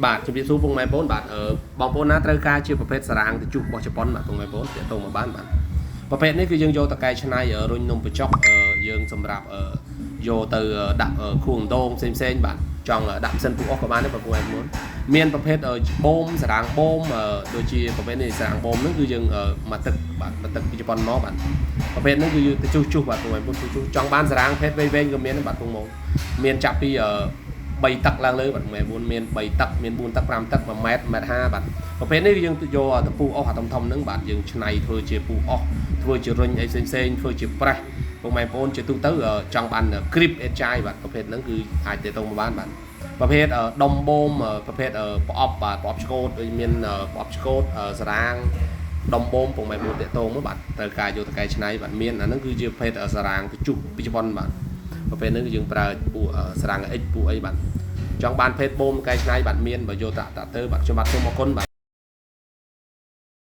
បាទជំរាបសួរពុកម៉ែបងប្អូនបាទអឺបងប្អូនណាត្រូវការជាប្រភេទសារ៉ាងទៅជុះរបស់ជប៉ុនបាទពុកម៉ែបងប្អូនទាក់ទងមកបានបាទប្រភេទនេះគឺយើងយកតកែច្នៃរុញនំបញ្ចុកយើងសម្រាប់យកទៅដាក់ខួងដងផ្សេងផ្សេងបាទចង់ដាក់ម៉ាស៊ីនពុះអស់ក៏បានដែរបងប្អូនមានប្រភេទបូមសារ៉ាងបូមដូចជាប្រភេទនេះសារ៉ាងបូមហ្នឹងគឺយើងមកទឹកបាទមកទឹកពីជប៉ុនមកបាទប្រភេទហ្នឹងគឺយើងទៅជុះជុះបាទពុកម៉ែបងប្អូនជុះចង់បានសារ៉ាងភេទវែងៗក៏មានដែរបាទពុកម៉ែមានចាប់ពី3ទឹកឡើងលើបាទម៉ែ4មាន3ទឹកមាន4ទឹក5ទឹក1ម៉ែត្រ1ម៉ែត្រ50បាទប្រភេទនេះគឺយើងយកតពូអស់អាធំធំហ្នឹងបាទយើងឆ្នៃធ្វើជាពូអស់ធ្វើជារុញអីផ្សេងផ្សេងធ្វើជាប្រេះពុកម៉ែបងប្អូនជាទូទៅចង់បាន grip អេតចាយបាទប្រភេទហ្នឹងគឺអាចទៅតងមកបានបាទប្រភេទដុំបូមប្រភេទប្រអប់បាទប្រអប់ឆ្កូតដូចមានប្រអប់ឆ្កូតសារ៉ាងដុំបូមពុកម៉ែបងប្អូនតាក់ទងមកបាទត្រូវការយកតកែឆ្នៃបាទមានអាហ្នឹងគឺជាប្រភេទសារ៉ាងទៅជុះពីជប៉ុនបាទប្រភេទហ្នឹងគឺយើងប្រើពួកសារ៉ាង X ពួកអីបាទចង់បានភេទបូមកែច្នៃបាទមានបើយកតាក់តាក់ទៅបាទខ្ញុំបាទសូមអរគុណបាទ។